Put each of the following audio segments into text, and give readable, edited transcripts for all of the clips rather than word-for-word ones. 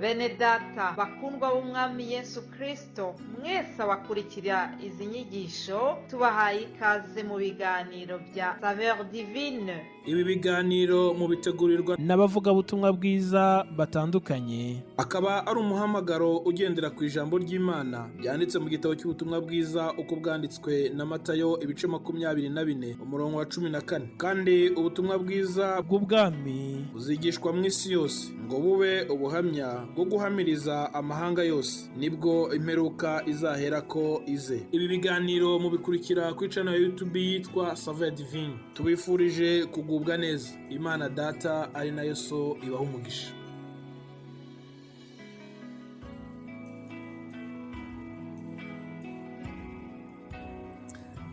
Bene data bakundwa b'Umwami Yesu Kristo, mwese abakurikira izi nyigisho, tubahaye ikaze mu biganiro bya Saveur Divine. Ibi biganiro mubitegurirwa n'abavugabutumwa bwiza batandukanye, akaba ari umuhamagaro ugendera ku ijambo ry'Imana ryanditse mu gitabo cy'ubutumwa bwiza uko bwanditswe na Matayo, ibice 24, umurongo wa 14. Kandi ubutumwa bwiza bw'ubwami buzigishwa mu isi yose ngo bube ubuhamya bwo guhamiriza amahanga yose, nibwo imperuka izaherako ize. Ibi biganiro mubikurikira kuri channel ya YouTube yitwa Saveur Divine. Tubifurije kugubwa neza. Imana Data ari nayo So ibaha umugisha.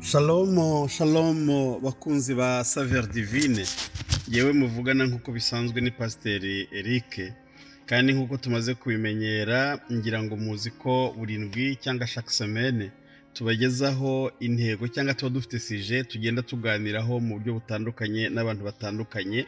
Shalomo, shalomo, bakunzi ba Saveur Divine. Yewe, muvugana nk'uko bisanzwe ni Pasiteri Eric, kandi nk'uko tumaze kubimenyera, ngira ngo muzi ko burindwi cyangwa chaque semaine tubagezaho intego cyangwa tuba dufite sujet tugenda tuganiraho mu buryo butandukanye n'abantu batandukanye.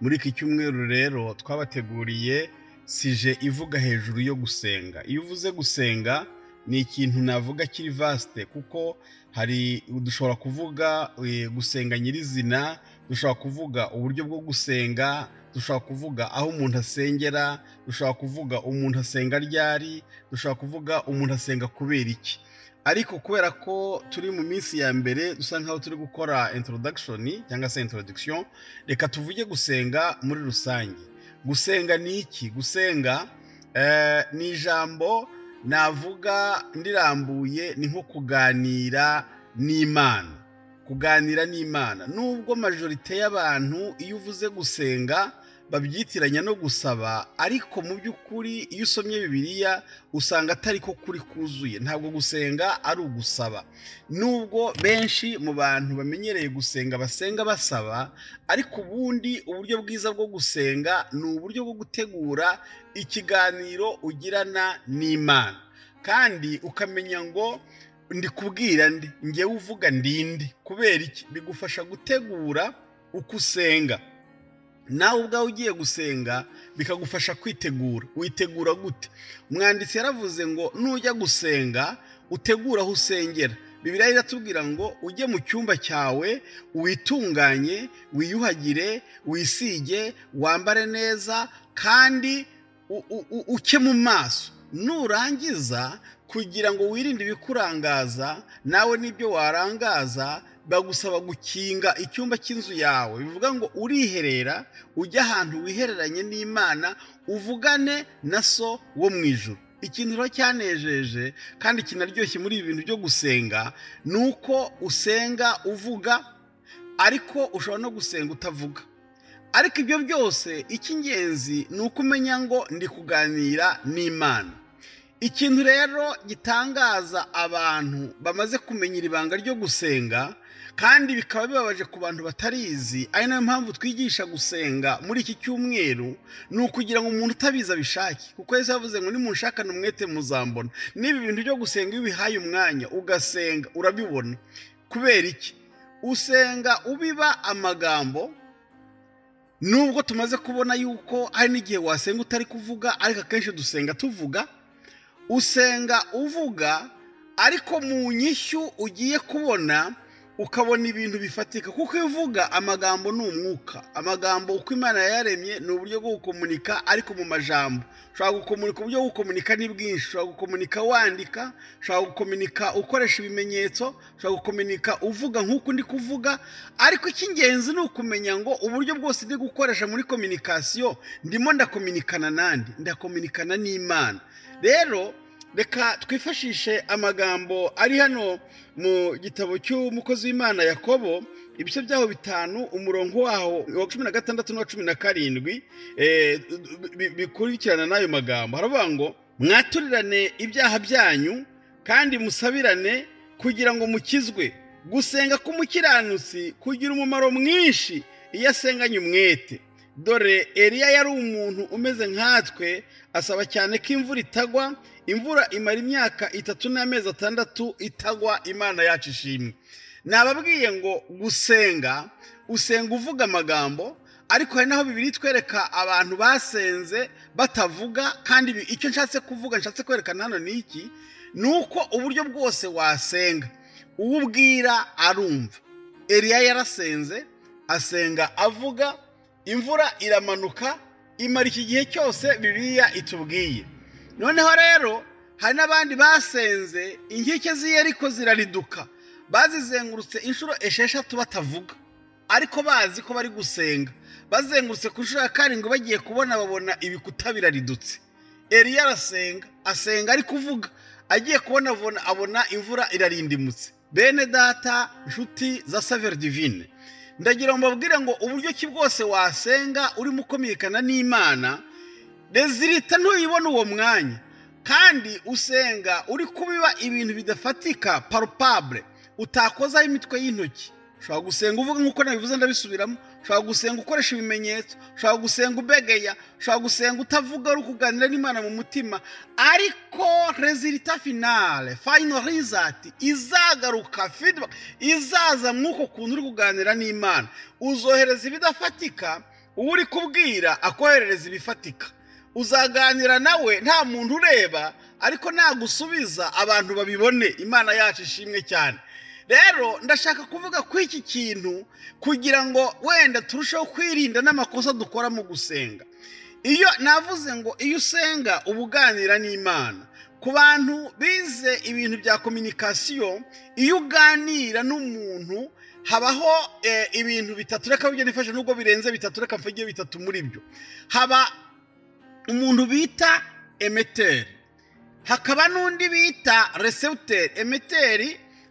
Muri iki cyumweru rero twabateguriye sujet ivuga hejuru yo gusenga. Iyo uvuze gusenga, ni ikintu navuga kiri vaste, kuko hari dushobora kuvuga gusenga nyirizina, dushobora kuvuga uburyo bwo gusenga, dushobora kuvuga aho umuntu asengera, dushobora kuvuga umuntu asenga ryari, dushobora kuvuga umuntu asenga kubera iki. Ariko kubera ko turi mu minsi ya mbere, dusa nkaho turi gukora introduction cyangwa se introduction, reka tuvuge gusenga muri rusange. Gusenga ni iki? Gusenga ni ijambo navuga ndirambuye, ni nko kuganira n'Imana. Kuganira n'Imana, nubwo majorité y'abantu iyo uvuze gusenga babyitiranya no gusaba, ariko mu by'ukuri iyo usomye Bibiliya usanga atari ko kuri kuzuye. Ntabwo gusenga ari ugusaba, nubwo benshi mu bantu bamenyereye gusenga basenga basaba, ariko ubundi uburyo bwiza bwo gusenga ni uburyo bwo gutegura ikiganiro ugirana n'Imana, kandi ukamenya ngo ndi kubwira ndi ngewe uvuga ndinde. Kubera iki? Bigufasha gutegura uko usenga. Nawe ubwawe ugiye gusenga bikagufasha kwitegura. Witegura gute? Umwanditsi yaravuze ngo nujya gusenga utegure aho usengera. Bibiliya iratubwira ngo ujye mu cyumba cyawe, witunganye, wiyuhagire, wisige, wambare neza, kandi uke mu maso. Nurangiza, kugira ngo wirinde ibikurangaza nawe n'ibyo warangaza, bagusaba gukinga icyumba cy'inzu yawe. Bivuga ngo uriherera, ujya ahantu wihereranye n'Imana, uvugane na So wo mu ijuru. Ikintu rero cyanejeje kandi kinaryoshye muri ibi bintu byo gusenga ni uko usenga uvuga, ariko ushobora no gusenga utavuga. Ariko ibyo byose, icy'ingenzi ni uko umenya ngo ndi kuganira n'Imana. Ikintu rero gitangaza abantu bamaze kumenya iri banga ryo gusenga, kandi bikaba bibabaje ku bantu batarizi, ari nayo mpamvu twigisha gusenga muri iki cyumweru, ni ukugira ngo umuntu utabizi abishake, kuko Yesu yavuze ngo nimunshakane umwete muzambona. Niba ibintu byo gusenga iyo ubihaye umwanya ugasenga urabibona. Kubera iki? Usenga ubiba amagambo, nubwo tumaze kubona yuko hari n'igihe wasenga utari kuvuga, ariko akenshi dusenga tuvuga. Usenga uvuga, ariko mu nyishyu ugiye kubona ukabona ibintu bifatika, kuko iyo uvuga amagambo ni umwuka. Amagambo uko Imana yayaremye ni uburyo bwo gukomunika, ariko mu majambo ushobora gukomunika, uburyo bwo gukomunika ni bwinshi. Ushobora gukomunika wandika, ushobora gukomunika ukoresha ibimenyetso, ushobora gukomunika uvuga nk'uko ndi kuvuga, ariko icy'ingenzi ni ukumenya ngo uburyo bwose ndi gukoresha muri communication, ndimo ndakominikana nandi? Ndakominikana n'Imana. Rero reka twifashishe amagambo ari hano mu gitabo cy'umukozi w'Imana Yakobo, ibice byaho 5, umurongo waho wa 16 n'uwa 17, bikurikirana n'ayo magambo. Haravuga ngo mwaturirane ibyaha byanyu kandi musabirane kugira ngo mukizwe. Gusenga k'umukiranutsi kugira umumaro mwinshi iyo asenganye umwete. Dore Eliya yari umuntu umeze nkatwe, asaba cyane ko imvura itagwa, imvura imara imyaka 3 n'amezi 6 itagwa. Imana yacu ishimwe. Nababwiye ngo gusenga, usenga uvuga amagambo, Ariko hari naho Bibiliya itwereka abantu basenze batavuga. Kandi icyo nshatse kuvuga, nshatse kwerekana hano ni iki? Ni uko uburyo bwose wasenga, uwo ubwira arumva. Eliya yarasenze, asenga avuga, imvura iramanuka, imara iki gihe cyose Bibiliya itubwiye. Noneho rero hari n'abandi basenze, inkike z'i Yeriko zirariduka, bazizengurutse inshuro 6 batavuga, ariko bazi ko bari gusenga. Bazengurutse ku nshuro ya 7 bagiye kubona babona ibikuta biraridutse. Eliya arasenga, asenga ari kuvuga, agiye kubona abona imvura irarindimutse. Bene data, nshuti za Saveur Divine, ndagira ngo mbabwire ngo uburyo ki bwose wasenga urimo ukomekana n'Imana, résultat ntuyibona uwo mwanya. Kandi usenga uri kubiba ibintu bidafatika, palpable, utakozaho imitwe y'intoki. Ushobora gusenga uvuga nk'uko nabivuze, ndabisubiramo. Ushobora gusenga ukoresha ibimenyetso, ushobora gusenga ubegeya, ushobora gusenga utavuga, uri kuganira n'Imana mu mutima. Ariko résultat finale, final result izagaruka, feedback izaza mw'uko kuntu uri kuganira n'Imana, uzohereza ibidafatika, uwo uri kubwira akoherereza ibifatika. Uzaganira nawe nta muntu ureba, ariko nagusubiza abantu babibone. Imana yacu ishimwe cyane. Rero ndashaka kuvuga ku iki kintu kugira ngo wenda turusheho kwirinda n'amakosa dukora mu gusenga. Iyo navuze ngo iyo usenga uba uganira n'Imana. Ku bantu bize ibintu bya communication, iyo uganira n'umuntu habaho ibintu bitatu. Reka bijye nifashe, nubwo birenze bitatu, reka mvuge bitatu muri byo. Haba umuntu bita émetteur, hakaba n'undi bita récepteur. Émetteur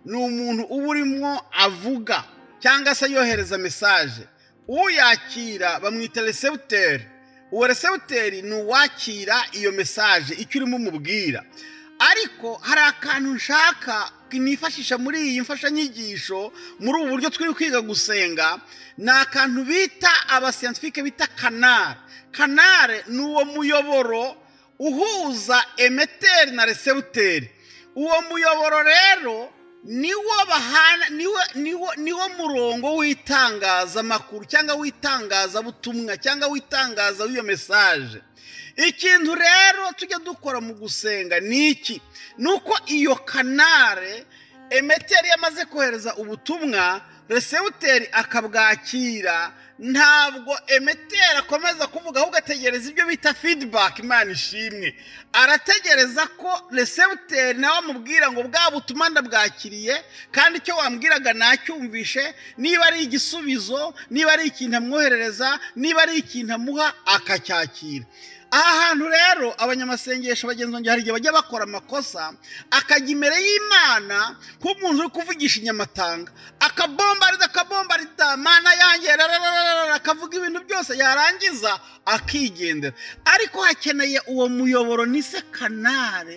ni umuntu uba urimo avuga cyangwa se yohereza message. Uyakira bamwita récepteur. Uwo récepteur ni uwakira iyo message, icyo urimo umubwira. Ariko hari akantu nshaka nifashisha muri iyi mfashanyigisho, muri ubu buryo turi kwiga gusenga, ni akantu bita aba scientifiques bita canal. Canal ni uwo muyoboro uhuza émetteur na récepteur. Uwo muyoboro rero niwo bahana, niwo murongo w'itangazamakuru cyangwa w'itangazabutumwa cyangwa w'itangaza w'iyo message. Ikintu rero tujya dukora mu gusenga ni iki? Ni uko iyo canal, émetteur yamaze kohereza ubutumwa, récepteur akabwakira, ntabwo émetteur akomeza kuvuga, ahubwo ategereza ibyo bita feedback. Imana ishimwe. Arategereza ko récepteur nawe amubwira ngo bwa butumwa ndabwakiriye, kandi icyo wambwiraga nacyumvishe. Niba ari igisubizo, niba ari ikintu amwoherereza, niba ari ikintu amuha, akacyakira. Aha hantu rero abanyamasengesho bagenzi banjye hari igihe bajya bakora amakosa, akajya imbere y'Imana nk'umuntu uri kuvugisha inyamatanga, akabombarida, akabombarida, "Mana yanjye," akavuga ibintu byose, yarangiza akigendera. Ariko hakeneye uwo muyoboro, ni se canal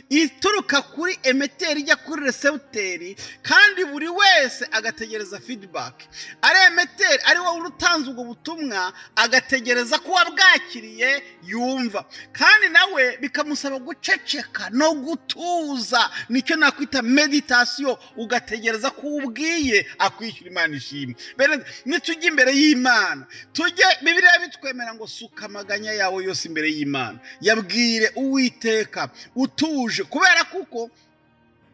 ituruka kuri émetteur ijya kuri récepteur, kandi buri wese agategereza feedback. Ari émetteur, ari wowe utanze ubwo butumwa, agategereza ko uwabwakiriye yumva, kandi nawe bikamusaba guceceka no gutuza. Nicyo nakwita méditation, ugategereza ko ubwiye akwishyura. Imana ishimwe. Nitujya imbere y'Imana, tujye, Bibiliya bitwemera ngo suka amaganya yawe yose imbere y'Imana, yabwire Uwiteka utuje. Kubera kuko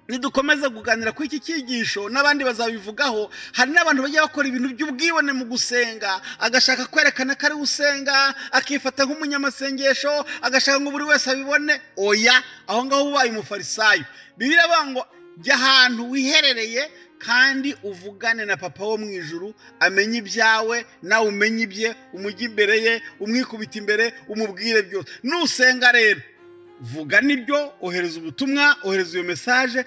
nidukomeza kuganira kuri iki cyigisho n'abandi bazabivugaho, hari n'abantu bajya bakora ibintu by'ubwibone mu gusenga, agashaka kwerekana ko ari usenga, akifata nk'umunyamasengesho, agashaka ngo buri wese abibone. Oya, aho ngaho ubaye umufarisayo. Bibiliya iravuga ngo jya ahantu wiherereye kandi uvugane na Papa wo mu ijuru, amenye ibyawe, nawe umenye ibye, umujye imbere ye, umwikubita imbere, umubwire byose. Nusenga rero, vuga nibyo, ohereza ubutumwa, ohereza iyo message,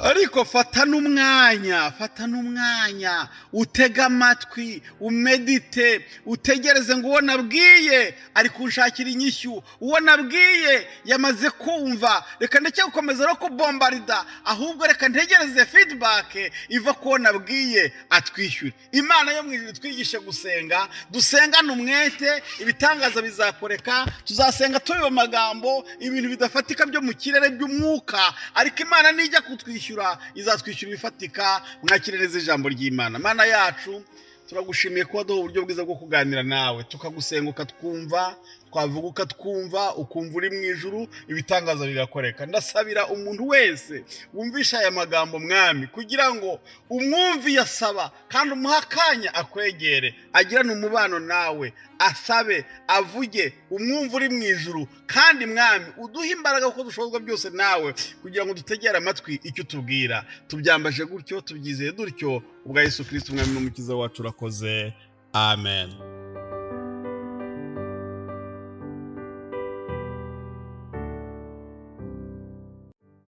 ariko fata n'umwanya, fata n'umwanya utege amatwi, umédite, utegereze ngo uwo nabwiye ari kunshakira inyishyu, uwo nabwiye yamaze kumva, reka ndeke gukomeza no kubombarida, ahubwo reka ntegereze feedback iva ku wo nabwiye atwishyure. Imana yo mu ijuru twigishe gusenga, dusengane umwete, ibitangaza bizakoreka. Tuzasenga tubiba amagambo, ibintu bidafatika byo mu kirere by'umwuka, ariko Imana nijya kutwishyura izatwishyura ibifatika. Mwakire neza ijambo ry'Imana. Mana yacu. Turagushimiye kuba duha uburyo bwiza bwo kuganira nawe, tukagusenga ukatwumva, twavuga ukatwumva, ukumva uri mu ijuru, ibitangaza bigakoreka. Ndasabira umuntu wese wumvisha aya magambo, Mwami, kugira ngo umwumvi yasaba kandi umuhe akanya akwegere, agirane umubano nawe, asabe, avuge, umwumva uri mu ijuru. Kandi Mwami, uduhe imbaraga kuko dushobozwa byose nawe, kugira ngo dutegere amatwi icyo utubwira. Tubyambaje gutyo, tubyizeye dutyo, ubwa Yesu Kristo Umwami n'Umukiza wacu, urakoze. Amen.